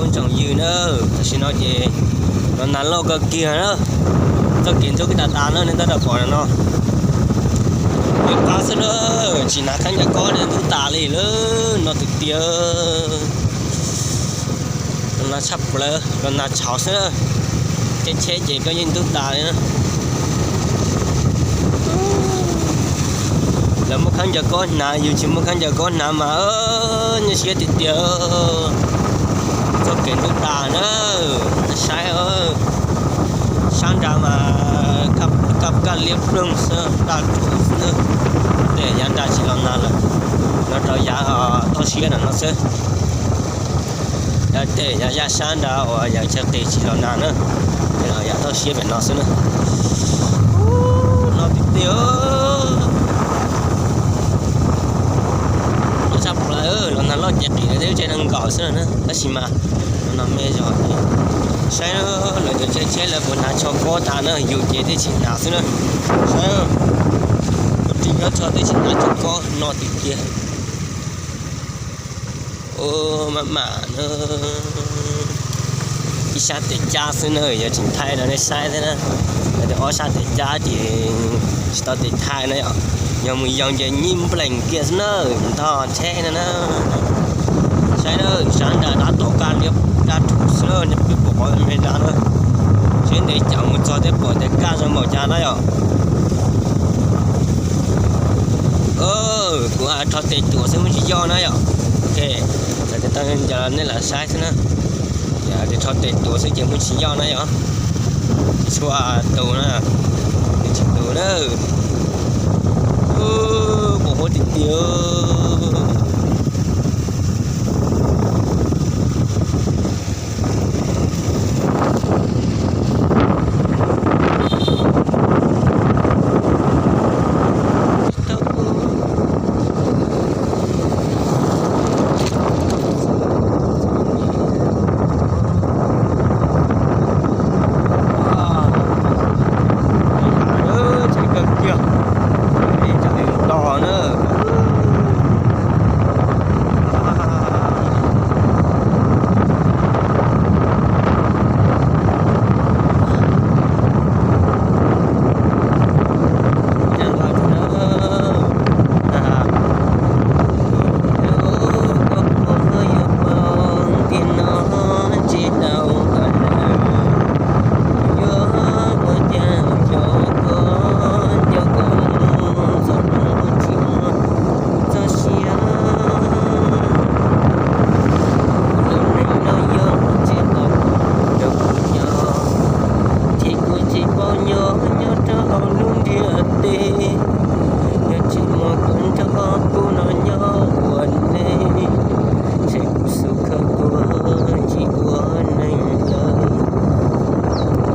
Tsoom ywg na, tam sim no ces los nag loj kawg kiag na, txoj kev ntxhub kiag tas tas na, nej tab tom pom no. Yog qab xwb na, tsis hnav khaub ncaws kob ne ntub tas li lawm no tiag tiag. Los nag tshaj plaws, los nag tshauv xwb na, tsheb tsheb ces koj yeej ntub tas li na. Lawv muaj khaub ncaws kob hnav, yus tsis muaj khaub ncaws kob hnav mas nyuaj siab tiag tiag. Txoj kev ntub tas na, saib, sab nrad mas kaj kaj liab ploog xwb, daj rhuv xwb na. Tej yav nrad tsis los nag lawm, no rau yav toj siab no no xwb. Tej yav yaj sab nrad uas yog chaw qis tsis los nag na, ces los yav toj siab pem no xwb na. No tiag tiag, no tshaj plaws, los nag loj ces qis lawv twb tseem nees nkaum xwb na, tab sis mas no me zog. Saib lawv cov tsheb tsheb lawv puas hnav tsho kob tas na, yus ces twb tsis hnav xwb na. Saib, ris nyob tsho twb tsis hnav tsho kob no tiag tiag. Maj mam na, ib sab tes cab xwb na, yog tseem thaij rau nej saib thiab na. Yog tias ob sab tes cab ces tsis tau tes thaij na yom. Yog mus yoo ces nyij nplees kiag xwb na, ntog tsheb no na. Saib na, sab nrad tab tom kaj liab daj rhuv xwb na, nej pom qhov me nrad na. Seb ntev cas mus txog thiab pom tias kaj zoo npaum cas na yom. Kuv rho tes tuam xwb muaj tsis yoj na yom. Ok, txawm tias tau ncaws nej lam saib xwb na. Yog tias rho tes tuam xwb ces muaj tsis yoj na yom. Tsis tshua tus na, tsis tus na. Pom huab tiag tiag. Tsheb kawg kiag, ib cov neeg tos na. Txoj sia, lub neej no yog tsis tau rau kuv nyob, ces kuv tsis paub nyob nyob rau hauv lub ntiaj teb. Yog tsis muaj koj nrog kuv no nyob ua neej, ntshe kuv xub khawm tuag tsis ua neeg lawm.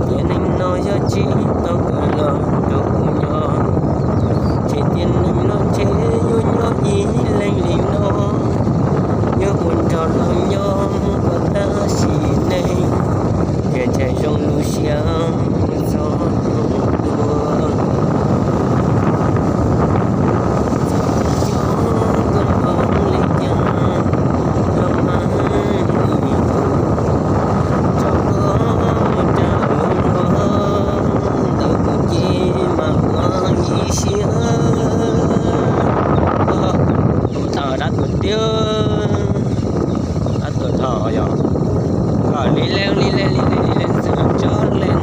Tiam neej no yog tsis tau koj los nrog kuv nyob, ces tiam neej no ntshe yuav nyob ib leeg li no. Yuav ua nrog los nyob mus kom tag sim neej, thiaj ntshai zoo lub siab txog hnub tuag. Cov koj npau li cas los mas li tus, tso koj mus rau lub ntuj, ntawm kuv ces mas ua ib siab. Ua tau dab tuag tiag, dab tuag dhau yog, kom li leej li leej li leej li leej txog tso leej